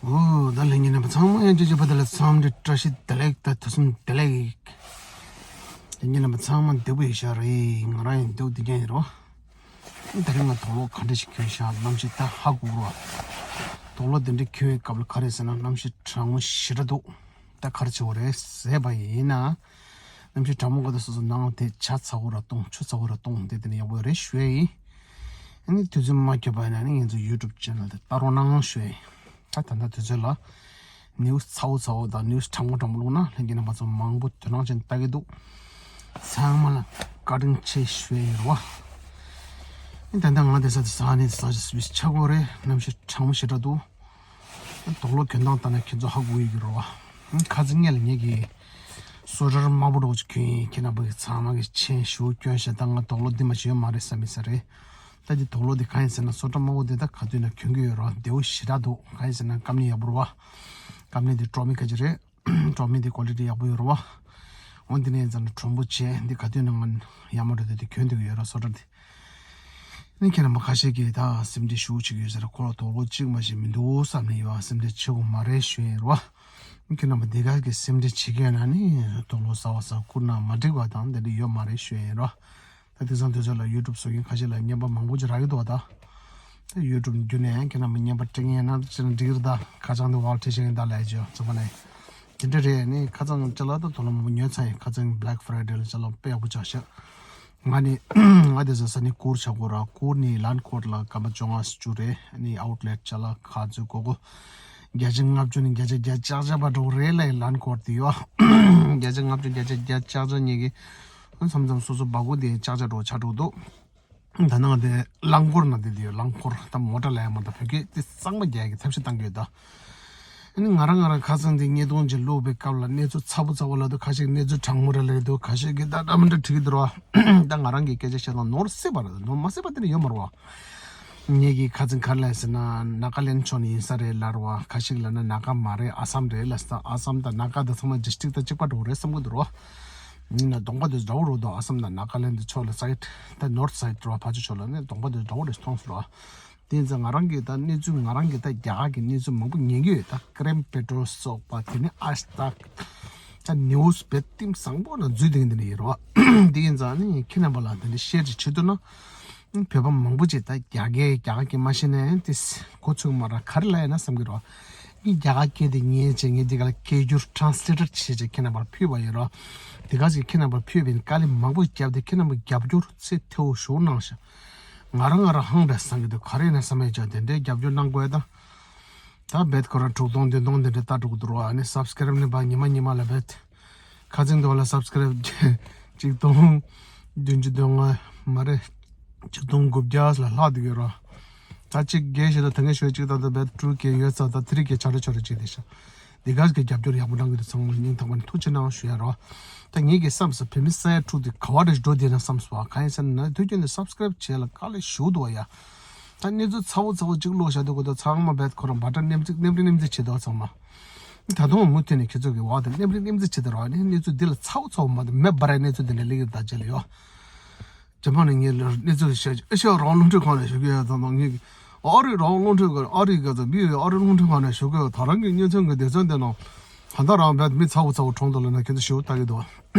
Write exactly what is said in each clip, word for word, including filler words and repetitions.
འོ་ད་ལྷན་རྒྱས་རྣམ་པ་ཚང་མ་ཡང་ཅི་ཅི་པ་ད་ལ་འཚམས་འདྲི་བཀྲ་ཤིས་བདེ་ལེགས། ད་དུས་གསུམ་བདེ་ལེགས། ལྷན་རྒྱས་རྣམ་པ་ཚང་མ་བདེ་པོ་ཡིན་ཤག་རེད། ང་རང་ཡང་བདེ་པོ་བདེ་རྐྱང་ཡིན་རོ། ད་རིང་ང་དོག་ལོག་ག་འདྲ་ཞིག་གྱོན་ཤག་གནམ་གཤིས་ད་ཧ་གོ་རོ། དོག་ལོག་དེ་འདྲ་གྱོན་བའི་སྐབས་ལ་ག་རེ་ཟེར་ན་གནམ་གཤིས་གྲང་མོ་ཞེ་དྲག་འདུག་ད་ག་རེ་བྱེད་དགོས་རེད་ཟེར་བ་ཡིན་ན། གནམ་གཤིས་གྲང་མོ་ག་དུས་སོ་སོ་ནང་དེ་ཇ་ཚ་པོ་ར་བཏུང་ཆུ་ཚ་པོ་ར་བཏུང་དེ་དེ་ནས་ཡག་པོ་རེད་ཞུ་ཡ་ཡིན། ཨ་ནི་དུས་ཚོད་མ་འཁྱོལ་བ་ཡིན་ན་ནི་ང་ཚོ་YouTube channel་དེ་ལྟ་རོགས་གནང་ཞུ་ཡ་ཡིན། ད་ད་ལྟ་དུས་ཚོད་ལ་news་ཚ་པོ་ཚ་པོ་དང་news་གྲང་མོ་གྲང་མོ་བླུགས་ན་ལྷན་རྒྱས་རྣམ་པ་ཚོ་མང་པོ་དོ་སྣང་ཅན་ལྟ་གི་འདུག་ཚང་མ་ལ་བཀའ་དྲིན་ཆེ་ཞུ་ཡ་ཡིན་རོ། ཨ་ནི་ད་ལྟ་ང་དེ་ས་དེ་ས་ནི་དེ་ས་ཞིག་སུ་ཆ་གོ་རེད། གནམ་གཤིས་གྲང་མོ་ཞེ་དྲག་འདུག་དོག་ལོག་གྱོན་སྟངས་ལྟ་ན་ཁྱེད་ཚོ་ཧ་གོ་ཡི་གི་རེད་བ། ཁ་ཚིག་སྔོན་ལ་ངེད་ཀྱིས་སོ་ཊར་དམར་པོ་འདྲ་བོ་ཅིག་གྱོན་ཡིན། ཁྱེད་རྣམ་པ་གི་ཚང་མ་གི་མཆན་ཞུ་སྐྱོན་བཤད་ད་ང་དོག་ལོག་འདི་མ་ཞིག་ཡོད་མ་རེད་བསམ་ཡིན་ས་རེད། ད་འདི་དོག་ལོག་འདི་གང་ཡིན་ཟེར་ན་སོ་ཊར་དམར་པོ་འདི་ད་ག་དུས་ན་གྱོན་གི་ཡོད་རེད་བ། བདེ་པོ་ཞེ་དྲག་འདུག་གང་ཡིན་ཟེར་ན་སྐམ་ནི་ཡག་པོ་རེད་བ། སྐམ་ནི་འདི་ཀྲོ་མི་ཁ་ཅིག་རེད། ཀྲོ་མི་འདི་ཀོ་ལི་ཊི་ཡག་པོ་ཡོད་རེད་བ། འོ་འདི་ནས་ཡིན་ཙང་ན་གྲུང་པོ་བྱས་འདི་ག་དུས་ན་ང་ཡག་མོ་རེད་དེ་འདི་གྱོན་འདུག་ཡོད་རེད་སོ་ཊར་འདི། ནི་ཁྱེད་རྣམ་པ་ཁ་ཤས་ཀྱིས་ད་སེམས་ཁྲལ་ཞུ་ཅིག་ཡོད་ཟེར། ཁོ་ལ་དོག་ལོག་གཅིག་མ་ཞིག་མི་འདུག་བསམ་ནས་ཡོད། སེམས་ཁྲལ་བྱེད་དགོས་མ་རེད་ཞུ་ཡིན་རོ། ཁྱེད་རྣམ་པ་འདི་ག་གི་སེམས་ཁྲལ་བྱེད་མཁན་ན་ནི་དོག་ལོག་ཟ་བ་ཟ་བཀུར་ན་མ་འགྲིག་པ་དང་དེ་འདྲ་ཡོད་མ་རེད་ཞུ་ཡིན་རོ། ད་དེང་སང་དུས་ཚོད་ལ་YouTube་བཟོ་མཁན་ཁ་ཤས་ལ་རྔན་པ་མང་པོ་ཅིག་རག་གི་འདུག་བ་ད། ད་YouTube་བརྒྱུད་ནས་ཁྱེད་རྣམ་པ་རྔན་པ་སྤྲད་མཁན་ཡིན་ན་ཅི་ན་འགྲིག་གི་རེད་ད། ཁ་བྱང་དེ་བར་བྲིས་བཞག་ཡིན་ད་ལས་ཅོ་ཚོ་མ་ནས། དེ་འདྲ་རེད། ནི་ཁ་སང་ཅ་ལག་ད་དུ་ལ་མང་པོ་ཉོས་ཚར་ཡིན། ཁ་སང་Black Friday་ལ་ཅ་ལག་དཔེ་ཡག་པོ་ཆགས་ཤག་ང་ནི་ང་དེ་ས་ས་ནི་གུར་ཆག་གོ་ར། གུར་ནི་ལན་ཀོར་ལ་སྐར་མ་བཅོ་ལྔ་བཅུ་རེད། ནི་outlet་ཅ་ལག་ཁ་ཚུ་གོ་གོ་བརྒྱ་ཆ་ལྔ་བཅུ་ནི་བརྒྱ་ཆ་བརྒྱ་ཆག་ཆག་པ་འགྲོ་རེད་ལ། ལན་ཀོར་དེ་ཡོ་བརྒྱ་ཆ་ལྔ་བཅུ་བརྒྱ་ཆ་བརྒྱ་ཆག་ཆག་ཉེ་གི་མཚམས་མཚམས་སོ་སོ་བ་གོ་དེ་ཆག་ཆག་འགྲོ་ཆག་འགྲོ་འདུག་ད་ནང་དེ་རླངས་འཁོར་ན་དེ་དེ་རླངས་འཁོར་ད་མོ་ཊ་ལ་ཡ་མ་ད་བོད་སྐད་དེ་གཙང་མ་རྒྱག་གི་ཐབས་ཤེས་བཏང་གི་ཡོད་ད། ཨ་ནི་ང་རང་ང་རང་ཁ་སང་དེ་བརྙན་ཐུང་ཅིག་བླུགས་པའི་སྐབས་ལ་གནས་ཚུལ་ཚ་པོ་ཚ་པོ་ལབ་འདུག་ཁ་ཤས་གནས་ཚུལ་གྲང་མོ་རེད་ལབ་འདུག་ཁ་ཤས་ཀྱིས་ད་འདྲ་མི་འདྲ་བྲིས་ཀྱི་འདུག་ར། ད་ང་རང་གི་སྐད་ཆ་བཤད་ན་ནོར་སྲིད་པ་རེད། ནོར་མ་སྲིད་པ་དེ་འདྲ་ཡོད་མ་རེད་བ། ངེད་ཀྱི་ཁ་ཚིག་ག་རེ་ལབ་ཟེར་ན་ནཱ་ག་ལེན་ཕྱོགས་ནས་ཡིན་ས་རེད་ལབ་རེད་བ། ཁ་ཤས་ལབ་ན་ནཱ་ག་མ་རེད་ཨ་སམ་རེད་ལབ་ས། ཨ་སམ་དང་ནཱ་ག་དེ་ཚང་མ་district་དང་གཅིག་པ་འགྲོ་རེད་བསམ་གྱི་འདུག་ར། ཡིན་ན་གདོང་པ་དེ་འདྲ་བོ་རེད་འདུག་ཨ་སམ་དང་ནཱ་ག་ལེན་དེ་ཕྱོགས་ལ་side་ད་north side་རེད་བ། ཕར་ཕྱོགས་ཕྱོགས་ལ་ནི་གདོང་པ་དེ་འདྲ་བོ་རེད་མཐོང་སོང་ར། དེ་ཡིན་ཙང་ང་རང་གིས་ད་གནས་ཚུལ་ང་རང་གིས་ད་རྒྱ་གར་གྱི་གནས་ཚུལ་མང་པོ་ཉན་གྱི་ཡོད། ད་Crime Patrol་སོགས་པ་དེ་ནི་ཨ་ད་ད་news་བེད་ཏིམ་བཟང་པོ་ན་འཛུལ་བསྡད་མཁན་དེ་འདྲ་ཡོད་རེད་བ། དེ་ཡིན་ཙང་ནི་ཁྱེད་རྣམ་པ་ལ་དེ་འདྲ་share་ཅིག་བྱེད་ཐུབ་ན་བོད་པ་མང་པོ་ཅིག་ད་རྒྱ་སྐད་རྒྱ་གར་སྐད་མ་ཤེས་ནའི་དེ་གོ་ཚུགས་མ་རེད། ག་རེ་ལབ་ཡོད་ན་བསམ་གྱི་རེད་བ། ངས་རྒྱ་གར་སྐད་དེ་ཉན་བྱས་ངས་འདི་ག་ལ་སྐད་སྒྱུར་translator་བྱས་བྱས་ཁྱེད་རྣམ་པར་ཕུལ་བ་ཡོད་རེད་བ། དེ་ག་ཅིག་ཁྱེད་རྣམ་པར་ཕུལ་བའི་དཀའ་ལས་མང་པོ་བརྒྱབ་སྟེ་ཁྱེད་རྣམ་པ་རྒྱབ་སྐྱོར་ཚད་མཐོ་བོ་ཞུ་གནང་ཤག་ང་རང་ང་རང་ཧང་འདྲ་བསམ་གྱི་འདུག་ག་རེ་ཡིན་ན་བསམ་ཡས་ཅག་དེ་འདྲའི་རྒྱབ་སྐྱོར་གནང་དགོས་ད། ད་རྦད་ཁོ་རང་དྲུག་སྟོང་བདུན་སྟོང་དེ་འདྲ་ལྟ་འགྲོ་གི་འདུག་ར། ཨ་ནི་subscribe་ནི་བ་ཉི་མ་ཉི་མ་ལ་རྦད་ཁ་ཚིག་འདི་བ་ལ་subscribe་གཅིག་སྟོང་བདུན་ཅུ་དོན་ལྔ་མ་རེད། གཅིག་སྟོང་དགུ་བརྒྱ་ལ་ལྷག་འདུག་གི་ར། ད་གཅིག་རྒྱལ་ཞེ་ད་ད་ངས་ཞོལ་གཅིག་ད་ད་རྦད་དྲུག་གི་ཡོད་ཙང་ད་དེ་རིགས་ཀྱི་ཆ་རེ་ཆ་རེ་གཅིག་དེ་ཤ། འདི་ག་གི་རྒྱབ་སྐྱོར་ཡག་པོ་གནང་གི་འདུག་ཚང་མ་སྙིང་ཐག་པ་ནས་ཐུགས་རྗེ་གནང་ཞུ་ཡ་རོ། ད་ངེད་ཀྱི་བསམ་ས་བོད་མི་ས་ཡ་དྲུག་དེ་ག་བ་རེ་འགྲོ་བསྡད་ན་བསམ་སོང་བ། གང་ཡིན་ཟེར་ན་དུས་རྒྱུན་དུ་subscribe་བྱས་ལ་དཀའ་ལས་ཞུ་འདུག་བ་ཡ། ད་གནས་ཚུལ་ཚ་བོ་ཚ་བོ་གཅིག་ཀློག་བཞག་དུས་གོ་ད་ཚང་མ་རྦད་ཁོ་རང་འབའ་སྒྲ་སྣེམ་ཚིག་སྣེམ་རིག་སྣེམ་ཚིག་བྱེད་འདུག་ཚང་མ། ད་དུང་མུ་མཐུད་ནས་ཁྱེད་ཚོ་གི་བ་དང་སྣེམ་རིག་སྣེམ་ཚིག་བྱེད་དུ་རོགས་ནས་གནས་ཚུལ་འདི་ལ་ཚ་བོ་ཚ་བོ་མ་གཏོགས་མེད་པ་རེད། གནས་ཚུལ་འདི་འདྲ་ལེགས་ཡོད་ད་བྱེད་ལ་ཡོད། ཇ་པན་ནས་ངས་གནས་ཚུལ་བཤད་ཅིག་ཨེ་ཤ་ཡ་རང་དབང་རླུང་འཕྲིན་ཁང་ནས་ཞུ་གི་ཡོད་ཙང་དང་ངས་ཨ་རི་རང་དབང་རླུང་འཕྲིན་ཁང་ཨ་རི་ག་ཚོད་བི་ཨོ་ཨེ་ཨ་རི་རླུང་འཕྲིན་ཁང་ནས་ཞུ་གི་ཡོད། ད་རང་གི་གནས་ཚུལ་གི་སྡེ་ཚན་དེ་ནང་ད་ལྟ་རང་རྦད་མི་ཚ་བོ་ཚ་བོ་གྲོངས་འདུག་ལབ་ན་ཁྱེད་ཚོ་ཞུ་ལྟ་གི་འདུག་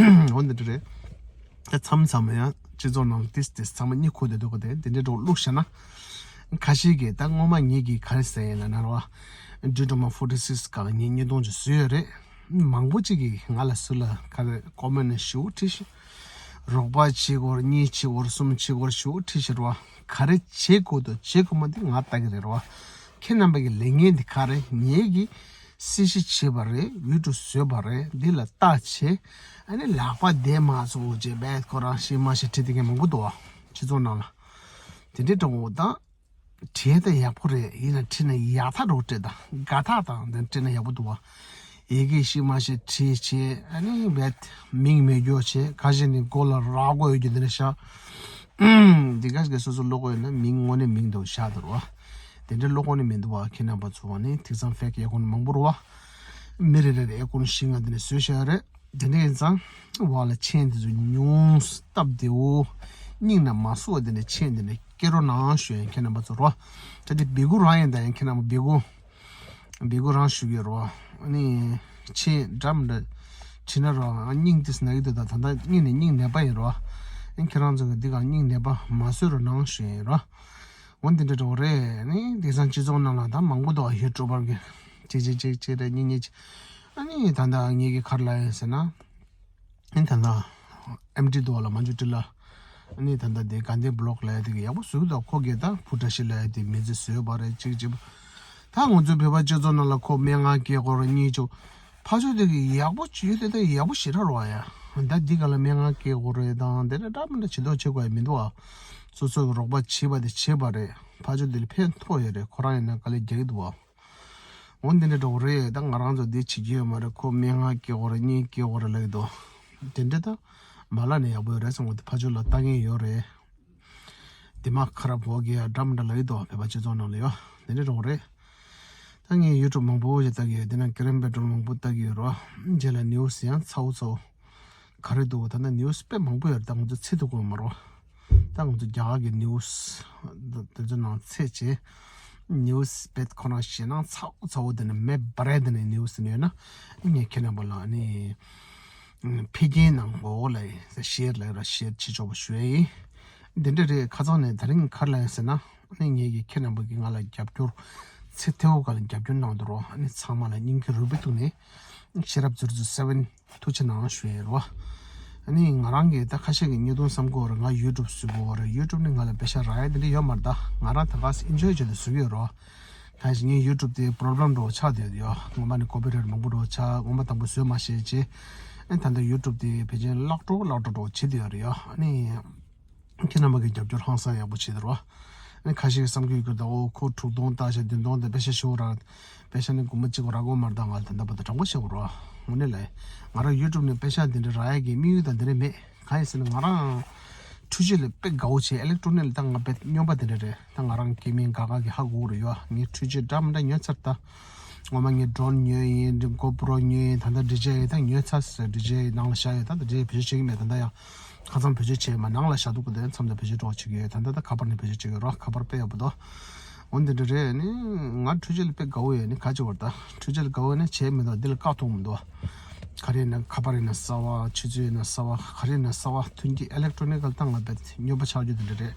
འོ་འདི་འདྲ་རེད། ད་མཚམས་མཚམས་ཡང་སྤྱི་ཚོགས་ནང་ཏིས་ཏིས་ཚང་མ་གཉིད་ཁུག་བསྡད་འདུག་ག་དེ་འདི་འདྲའི་འགྲོ་བླུགས་བཞག་ན། ཁ་ཤས་ཀྱིས་ད་སྔོན་མ་ངེད་ཀྱིས་ག་རེ་ཟེར་ཡིན་ལབ་ན་རོ། Drama forty six་སྒང་ལ་ངས་བརྙན་ཐུང་ཅིག་བཟོས་ཡོད་རེད། མང་པོ་ཅིག་གིས་ང་ལ་སུ་ལ་ག་རེ་ཀོ་མེན་ནས་ཞུ་བྲིས་ཤིག་རོགས་པ་བྱེད་དགོས་གཉིས་བྱེད་དགོས་གསུམ་བྱེད་དགོས་ཞུ་བྲིས་ཤིག་རོ། ག་རེ་བྱེད་དགོས་འདུག་བྱེད་དགོས་མ་འདི་ང་ལྟ་གི་རེད་རོ། ཁྱེད་རྣམ་པ་གི་ལས་འགན་འདི་ག་རེ། ངེད་ཀྱིས་སྲི་ཞུ་བྱས་པ་རེད། ཡུལ་དུ་བཟོས་པ་རེད། འདི་ལ་ལྟ་བྱེད། ཨ་ནི་ལག་པ་བདེ་མ་སོང་བྱས་བས་ཁོ་རང་ཤི་མ་ཤི་བྲིས་དེ་གས་མང་པོ་འདུག་བ། སྤྱི་ཚོགས་ནང་ལ། དེ་འདྲའི་གྲོང་བོ་དང་། བྲིས་ད་ཡག་པོ་རེད། ཡིན་ན་བྲིས་ན་ཡག་ཐག་རོ་བྲིས་ད་དགའ་ཐག་དང་དེ་བྲིས་ན་ཡག་པོ་འདུག་བ། ཡི་གེ་ཤི་མ་ཤི་བྲིས་བྱས་ཨ་ནི་བས་མིང་མེད་རྒྱུ་བྱས་ཁ་ཤས་ནི་མགོ་ལ་རྭ་མགོ་ཡོད་རྒྱུ་འདི་འདྲ་ཤག་འདི་ག་གི་སོ་སོ་ཀློག་གོ་ཡོད་ན་མིང་དངོས་གནས་མིང་འདུག་ཤག་འདུག་བ། དེ་འདྲའི་ཀློག་གོ་ནི་མི་འདུག་བ། ཁྱེད་རྣམ་པ་ཚོ་བ་ནི་དེང་སང་ཕེག་ཨེ་ཀོན་མང་པོ་རུ་བ། མི་རེ་རེ་རེ་ཨེ་ཀོན་བཞི་ལྔ་འདི་ནས་བཟོས་བཞག་ཡོད་རེད། དེ་འདྲ་ཡིན་ཙང་བ་ལ་མཆན་འདི་ཚོ་ཉུང་སྟབས་བདེ་བོ་སྙིང་ན་མ་སུ་བ་འདི་འདྲ་མཆན་འདི་འདྲ་སྐྱེ་རོགས་གནང་ཞུ་ཡིན་ཁྱེད་རྣམ་པ་ཚོ་རོ། ད་འདི་བེ་གུ་རང་ཡིན་ད་ཡིན་ཁྱེད་རྣམ་པ་བེ་གུ་ འབོད་སྐུལ་རང་ཞུ་གི་རོ། ཨ་ནི་ཆེ་འདྲ་མི་འདྲ་བྲིས་ན་རོ། ཨ་སྙིང་ཏིས་ན་གི་འདུག་ད་ད་ལྟ་སྙིང་ནས་སྙིང་ནད་པ་ཡིན་རོ། ཨ་ཁྱེད་རང་ཚོ་གི་འདི་ག་སྙིང་ནད་པ་མ་བཟོད་རོ་གནང་ཞུ་ཡིན་རོ། འོ་འདི་འདྲ་འགྲོ་གི་རེད། ཨ་ནི་དེང་སང་སྤྱི་ཚོགས་ནང་ལ་ད་མང་པོ་འདུག་ཡུ་ཊུབ་པར་གི་གཅིག་གཅིག་གཅིག་གཅིག་རེད། གཉིས་གཉིས་གཅིག་ཨ་ནི་ད་ལྟ་ངེད་ཀྱི་ག་རེ་ལབ་ཡིན་ཟེར་ན། ཨ་ནི་ད་ལྟ་ཨེམ་ཌི་འདུག་བ་ལ་མ་འཇུ་ཏི་ལ། ཨ་ནི་ད་ལྟ་དེ་དགའ་ལྡན་བི་ལོག་ལབ་ཡ་དེ་གི་ཡག་པོ་བཟོས་འདུག་ཁོ་གིས་ད་བུ་བཀྲ་ཤིས་ལབ་ཡ་དེ་མི་ཚེ་བཟོས་པ་རེད། གཅིག་གཅིག་ད་ང་ཚོའི་བོད་པ་སྤྱི་ཚོགས་ནང་ལ་ཁོ་སྨན་ཁང་སྐྱེལ་དགོས་རེད། གཉིས་བཅུ་ཕར་ཕྱོགས་དེ་གི་ཡག་པོ་བྱེད་དེ་ད་ཡག་པོ་ཞེ་དྲག་རེད་བ་ཡ། ད་འདི་ག་ལ་སྨན་ཁང་སྐྱེལ་དགོས་རེད་དང་དེ་འདྲ་འདྲ་མི་འདྲ་བྱེད་མདོག་བྱེད་དགོས་ཡ་མི་འདུག་བ། སོ་སོ་གི་རོགས་པ་བྱེད་པ་དེ་བྱེད་པ་རེད། ཕར་ཕྱོགས་དེ་ལ་ཕན་ཐོགས་ཡོད་རེད། ཁོ་རང་ཡིན་ན་དཀའ་ལས་རྒྱག་གི་འདུག་བ། འོ་འདི་འདྲ་འགྲོ་གི་རེད། ད་ང་རང་ཚོ་འདི་བྱེད་ཀྱི་ཡོད་མ་རེད། ཁོ་སྨན་ཁང་སྐྱེལ་དགོས་རེད། གཉིས་སྐྱེལ་དགོས་རེད་ལབ་ཀྱི་འདུག་དེ་འདྲ་ད་མ་ལབ་ནས་ཡག་པོ་ཡོད་རེད་བསམ་གི་འདུག་ཕར་ཕྱོགས་ལ་ལྟ་མཁན་ཡོད་རེད། དེ་མ་ཁ་ར་བོ་གི་ཡ་འདྲ་མི་འདྲ་ལབ་ཀྱི་འདུག་བོད་པ་སྤྱི་ཚོགས་ནང་ལ་ཡོད་དེ་འདྲ་འགྲོ་གི་རེད། ད་ངས་ཡུ་ཊུབ་མང་པོ་ཞིག་ལྟ་གི་ཡོད། དེ་ན་ཀེ་རན་པེ་ཊོལ་མང་པོ་ལྟ་གི་ཡོད་རོ། རྗེས་ལ་ནིའུ་སི་ཡང་ཚ་བོ་ཚ་བོ། ག་རེ་འདུག་ད་ལྟ་ནིའུ་སི་དཔེ་མང་པོ་ཡོད་རེད། ད་ང་ཚོ་ཚེ་ཐུག་གོ་མ་རོ། ད་ང་ཚོ་རྒྱ་གར་གྱི་ནིའུ་སི་དེ་ཚོ་ནང་ཚེ་བྱེད། ནིའུ་སི་དཔེ་ཁོ་རང་ཞེད་སྣང་ཚ་བོ་ཚ་བོ་དེ་ནི་མེ་འབར་རེད། དེ་ནི་ནིའུ་སི་ནས་ཡོད་ན་ངས་ཁྱེད་རྣམ་པ་ལ་ནི་འཕེལ་རྒྱས་གནང་གོ་ལ་ཡིན་ཤེར་ལ་ར་ཤེར་བྱེད་ཆོག་པ་ཞུ་ཡ་ཡིན། འདི་འདྲ་རེད། ཁ་སང་ནས་ད་རིང་ག་རེ་ལ་ཡིན་ཟེར་ན། ཨ་ནི་ངེད་ཀྱི་ཁྱེད་རྣམ་པ་གིས་ང་ལ་རྒྱབ་སྐྱོར་ཚེ་ཐེའུ་ག་ལ་རྒྱབ་སྐྱོར་གནང་འདུག་རོ། ཨ་ནི་ཚང་མ་ལ་སྙིང་གི་རུས་པའི་གཏིང་ནས་ཤེས་རབ་ཛི་རོ་ཛི་རོ་སེ་བེན་ཐུགས་རྗེ་གནང་ཞུ་ཡས་རོ། ཨ་ནི་ང་རང་གིས་ད་ཁ་ཤས་ཀྱི་བརྙན་ཐུང་བསམ་གོ་ར་ང་ཡུ་ཊུབ་བཟོས་གོ་ར་ཡུ་ཊུབ་ནི་ང་ལ་པེ་ཤ་རག་ཡ་དེ་འདྲ་ཡོད་མ་རེད། ད་ང་རང་ད་ག་སེ་ཨིན་ཇོའི་བྱས་ཏེ་བཟོ་གི་ཡོད་རོ། ད་ངའི་ཡུ་ཊུབ་དེ་པོ་རོ་བྷི་ལེམ་འདྲ་བོ་ཆགས་བསྡད་ཡོད། སྔོན་མ་ནི་ཀོ་པི་རའིཊ་མང་པོ་འདྲ་བོ་ཆགས། སྔོན་མ་དང་པོ་བཟོས་མ་ཤེས་བྱས། ཨ་ནི་ད་ལྟ་ཡུ་ཊུབ་དེ་ཕལ་ཆེར་བརླག་འགྲོ་བརླག་འགྲོ་འདྲ་བོ་བྱེད་བསྡད་ཡོད་རེད་ཡ། ཨ་ནི། ཁྱེད་རྣམ་པ་གི་རྒྱབ་སྐྱོར་ཧང་སང་ཡག་པོ་བྱེད་དེ་རོ། ཨ་ནི་ཁ་ཤས་ཀྱིས་བསམ་གྱི་ཡོད་ཀྱི་ད་འོ་ཁོ་དྲུག་སྟོང་ལྟ་བྱས་བདུན་སྟོང་དེ་པེ་ཤ་ཞུ་ར། པེ་ཤ་ནི་དགོང་མོ་གཅིག་རག་གོ་མ་རེད། ད་ང་ལ་ད་ལྟ་བར་དུ་དྲང་པོ་བཤད་དགོས་རོ། དངོས་གནས་ལ། ང་རང་ཡུ་ཊུབ་ནས་པེ་ཤ་འདི་འདྲ་རག་ཡ་གི་དམིགས་ཡུལ་ད་འདི་འདྲ་མེད། གང་ཡིན་ཟེར་ན་ང་རང་འཕྲུལ་ཆས་ལ་དཔེ་དགའ་བོ་བྱས། ཨི་ལེག་ཊོ་ནིག་ལ་ད་ང་དཔེ་སྨྱོན་པ་འདི་འདྲ་རེད། ད་ང་རང་སྐྱེ་དམན་དགའ་དགའ་གི་ཧ་གོ་གི་རེད་ཡ། ངས་འཕྲུལ་ཆས་འདྲ་མི་འདྲ་ཉོས་ཚར་ད། ངོ་མ་ངས་ཌོ་རོན་ཉོས་ཡིན། གོ་པི་རོ་ཉོས་ཡིན། ད་ལྟ་ཌི་ཇེ་ཡི་ད་ཉོས་ཚར་ཟེར། ཌི་ཇེ་ཡི་ནང་ལ་བཞག་ཡོད། ད་ལྟ་ཌི་ཇེ་ཡི་བེད་སྤྱོད་བྱེད་ཀྱི་མེད། ད་ལྟ་ཡང་ཁ་སང་བེད་སྤྱོད་བྱས་མ་ནང་ལ་བཞག་འདུག་གི་དེ་མཚམས་ད་བེད་སྤྱོད་འགྲོ་བྱེད་ཀྱི་ཡོད། ད་ལྟ་ད་ཁ་པར་ནས་བེད་སྤྱོད་བྱེད་ཀྱི་ཡོད་རོ། ཁ་པར་དཔེ་ཡག་པོ་འདུག་འོ་འདི་འདྲ་རེད། ནི་ང་འཕྲུལ་ཆས་ལ་དཔེ་དགའ་བོ་ཡོད། ནི་ག་ཅི་བར་ད་འཕྲུལ་ཆས་ལ་དགའ་བོ་ནི་བྱས་མི་འདུག་འདི་ལ་བཀག་ཐུབ་མི་འདུག་ག་རེ་ཡིན་ན་ཁ་པར་ཡིན་ན་གསར་བ། ཆུ་ཚོད་ཡིན་ན་གསར་བ། ག་རེ་ཡིན་ན་གསར་བ། ཐོན་སྐྱེད་ཨི་ལེག་ཊོ་ནིག་གལ་ད་ང་དཔེ་སྨྱོན་པ་ཆགས་རྒྱུ་འདི་འདྲ་རེད།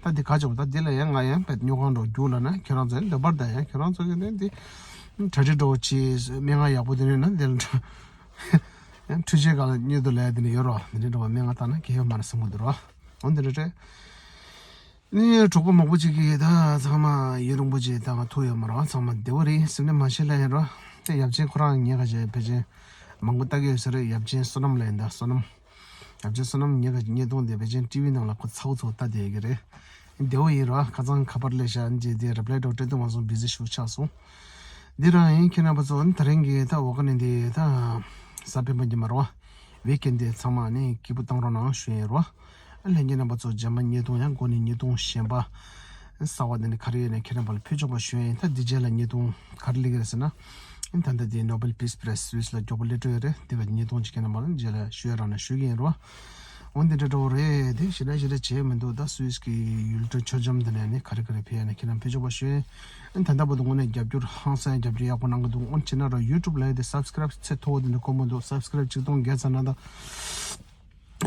ད་འདི་ག་ཅི་བར་ད་འདི་ལ་ཡང་ང་ཡང་དཔེ་སྨྱོ་ཁང་འགྲོ་རྒྱུག་ལ་ན་ཁྱེད་རང་ཚོ་ཡང་འདོད་པར་ད་ཡང་ཁྱེད་རང་ཚོ་གི་ནི་འདི་གྲ་སྒྲིག་འགྲོ་ཆེ་སྨན་ཁང་ཡག་པོ་འདི་ནས་ན་འདི་ལ་ཡང་འཕྲུལ་ཆས་ག་ལ་སྨྱོ་འདུག་ལ་ཡ་འདི་ནས་ཡོད་རོ། འདི་འདྲ་འགྲོ་བ་སྨན་ཁང་ལྟ་ན་གལ་ཡོད་མ་རེད་བསམ་གི་འདུག་རོ། འོ་འདི་འདྲ་རེད། ནི་གྲོགས་པོ་མང་པོ་ཅིག་གིས་ད་ཚང་མ་ཡུན་རིང་པོ་ཅིག་ད་ང་ཐུག་ཡོད་མ་རེད། ཚང་མ་བདེ་པོ་རེད། སེམས་ནས་མ་ཤེས་ལ་ཡིན་རོ། དེ་ཡབ་ཆེན་ཁོ་རང་ངས་ག་བྱས་ཕལ་ཆེར་མང་པོ་ལྟ་གི་ཡོད་ས་རེད། ཡབ་ཆེན་བསོད་ནམས་ལ་ཡིན་ད་བསོད་ནམས། ཡབ་ཆེན་བསོད་ནམས་ངས་ག་བརྙན་ཐུང་དེ་ཕལ་ཆེར་ཊི་ཝི་ནང་ལ་ཁོ་ཚ་བོ་ཚ་བོ་ལྟ་བསྡད་ཀྱི་རེད། བདེ་པོ་ཡིན་རོ། ཁ་སང་ཁ་པར་སླེབས་ཤག་འཇེ་དེ་རི་པ་ལའི་འགྲོ་སྤྲད་དུ་མ་སོང་། བི་ཟི་ཞུ་ཆགས་སོང་། འདི་རང་ཡིན། ཁྱེད་རྣམ་པ་ཚོ་ད་རིང་གི་ད་འོ་ག་ནས་འདི་ད་གཟའ་སྤེན་པ་ཉི་མ་རོ། ཝིག་ཨེན་དེ་ཚང་མ་ནི་སྐྱིད་པོ་བཏང་རོགས་གནང་ཞུ་ཡིན་རོ། ཨ་ལྷན་རྒྱས་རྣམ་པ་ཚོ་རྗེས་མ་བརྙན་ཐུང་ཡང་འགོ་ནས་བརྙན་ཐུང་གཞན་པ་གསར་བ་འདི་ནི་ག་རེ་ཡོད་ནས་ཁྱེད་རྣམ་པ་ལ་ཕུལ་ཆོག་པ་ཞུ་ཡིན། ད་འདི་རྗེས་ལ་བརྙན་ཐུང་ག་རེ་སླེབས་ཀྱི་རེད་ཟེར་ན། ཨིན་ད་ལྟ་དེ་ནོ་བེལ་པིས་པི་རའི་ཛི་སུད་སི་ལ་མགྱོགས་པོ་སླེབས་འགྲོ་ཡོད་རེད། དེ་ག་བརྙན་ཐུང་ཅིག་ཁྱེད་རྣམ་པ་ལ་རྗེས་ལ་ཞུ་ཡ་རག་ན་ཞུ་གི་ཡིན་རོ། འོ་འདི་འདྲ་འདྲ་བོ་རེད། དེ་ཞེ་དྲག་ཞེ་དྲག་བྱས་མི་འདུག་ད་སུད་སི་གི་ཡུལ་གྲུ་ཆོས་འཆམ་འདི་ནས་ནི་ག་རེ་ག་རེ་ཕེབས་ཡ་ནི་ཁྱེད་རྣམ་ཕེབས་ཆོག་པ་ཞུ་ཡིན། ཨིན་ད་ལྟ་བར་དུ་དངོས་གནས་རྒྱབ་སྐྱོར་ཧང་སང་རྒྱབ་སྐྱོར་ཡག་པོ་གནང་གི་འདུག་འོན་ཅི་ན་རོ་ཡུ་ཊུབ་ལ་ཡ་དེ་སབ་སི་ཀ་རབ་ཚད་མཐོ་བོ་དེ་འདྲ་དཀོན་པོ་འདུག་སབ་སི་ཀ་རབ་ཆིག་སྟོང་བརྒལ་ཚར་ན་ད།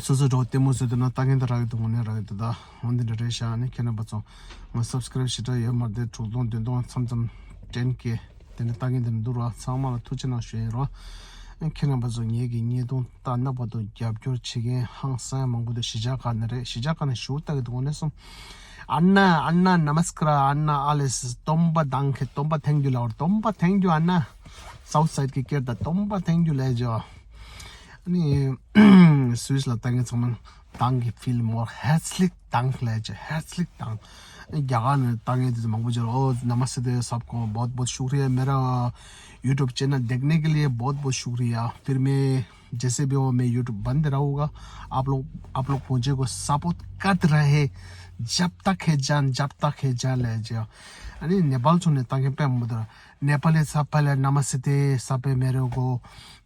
སོ་སོ་འགྲོ་ལྟད་མོ་བཟོས་འདུག་ན་ལྟ་མཁན་དེ་རག་གི་འདུག་དངོས་གནས་རག་གི་འདུག་ད་འོ་འདི་འདྲ་རེད་ཤག་ནི་ཁྱེད་རྣམ་པ་ཚོ་ང་སབ་སི་ཀ་རབ་ཞེ་དྲག་ཡོད་མ་རེད། དྲུག་སྟོང་བདུན་སྟོང་མཚམས་མཚམས་ཊེན་ཀེ་དེ་འདྲ་ལྟ་མཁན་དེ་འདྲ་འདུག་ར། ཚང་མ་ལ་ཐུགས་རྗེ་གནང་ཞུ་ཡིན་རོ། ཁྱེད་རྣམ་པ་ཚོ་ངེད་ཀྱི་བརྙན་ཐུང་ལྟ་ན་བར་དུ་རྒྱབ་སྐྱོར་བྱེད་མཁན་ཧང་སང་མང་པོ་འདུག་གཞིས་ཆགས་ཁག་ནས་རེད། གཞིས་ཆགས་ཁག་ནས་ཞུ་ལྟ་གི་འདུག་དངོས་གནས་སོང་། ཨ་ན་ཨ་ན་ན་མ་སི་ཀ་ར། ཨ་ན་ཨ་ལེ་སི་སྟོན་པ་དང་གི་སྟོན་པ་ཐེང་ཀྱུ་ལ་བར་སྟོན་པ་ཐེང་ཀྱུ། ཨ་ན་སའུ་ཐ་སའི་ཌི་གི་སྐད་ད་སྟོན་པ་ཐེང་ཀྱུ་ལས་ཇོ། ཨ་ནི་སུད་སི་ལ་ལྟ་མཁན་ཚང་མ་དང་གི་ཕིལ་མོར་ཧེར་ཚ་ལིག་དང་ལས་ཇོ། ཧེར་ཚ་ལིག་དང་རྒྱ་གར་ནས་ལྟ་མཁན་དེ་ཚོ་མང་པོ་ཅིག་ཨོ་नमस्ते सबको बहुत बहुत शुक्रिया मेरा YouTube चैनल देखने के लिए बहुत बहुत शुक्रिया फिर मैं जैसे भी हो मैं YouTube बंद रहूँगा। आप लोग आप लोग मुझे को सपोर्ट करते रहे। जब तक है जान जब तक है जान ले जाओ। अनि नेपाल छुने ताकि पे मुद्रा नेपाली सबैलाई नमस्ते। सबै मेरोको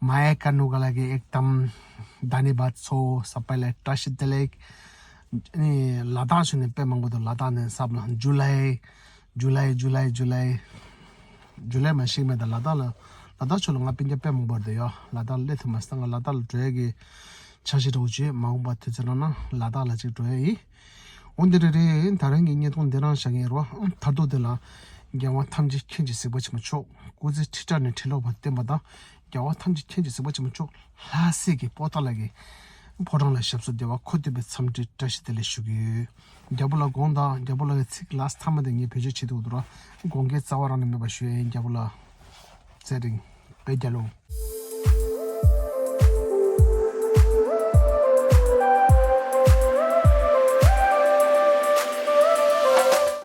माया गर्नुको लागि एकदम धन्यवाद छ सबैलाई। टसित देलेक अनि लद्दाख छुने पे मंगो तो लद्दाख ने सब जुलाई जुलाई जुलाई जुलाई ཇུ་ལའི་མ་ཤེས་མེད་ད་ལ་དྭགས་ལ། ལ་དྭགས་ཕྱོགས་ལ་ང་སྤུན་ཀྱག་དཔེ་མང་པོ་རེད་ཡོད། ལ་དྭགས་ལ་སླེབས་ཐུབ་མ་སོང་། ང་ལ་དྭགས་ལ་འགྲོ་ཡ་གི་འཆར་གཞི་འདྲ་བོ་ཅིག་མ་འོངས་པ་དུས་ཚོད་རག་ན་ལ་དྭགས་ལ་ཅིག་འགྲོ་ཡ་ཡིན། འོ་འདི་རེད་རེད། ད་རིང་གི་བརྙན་ཐུང་འདི་རང་བཞག་གི་ཡིན་རོ། མཐར་ཐུག་དེ་ལ་རྒྱལ་བ་ཐམས་ཅད་མཁྱེན་ཅིང་གཟིགས་པ་ཆེན་པོ་མཆོག་སྐུ་ཚེ་ཁྲི་ཕྲག་ནས་ཁྲི་ལོ་བར་བརྟན་པ་དང་། རྒྱལ་བ་ཐམས་ཅད་མཁྱེན་ཅིང་གཟིགས་པ་ཆེན་པོ་མཆོག་ལྷ་སྲས་ཀྱི་པོ་ཏཱ་ལ་གི་ཕོ་བྲང་ལ་ཞབས་སོར་བདེ་བ་འཁོད་ཐུབ་པའི་འཚམས་འདྲི་བཀྲ་ཤིས་བདེ་ལེགས་ཞུ་གི་ཡོད། རྒྱལ་པོ་ལགས་དགོངས་དག་རྒྱལ་པོ་ལགས་ཀྱི་ཚིག་ལ་མཐའ་མ་དེ་ངས་བེད་སྤྱོད་བྱེད་ཐུབ་འདུག་ར། དགོངས་འགལ་རྩ་བ་རང་ནས་མེད་པ་ཞུ་ཡ་ཡིན། རྒྱལ་པོ་ལགས་ཚེ་རིང་བོད་རྒྱལ་ལོ།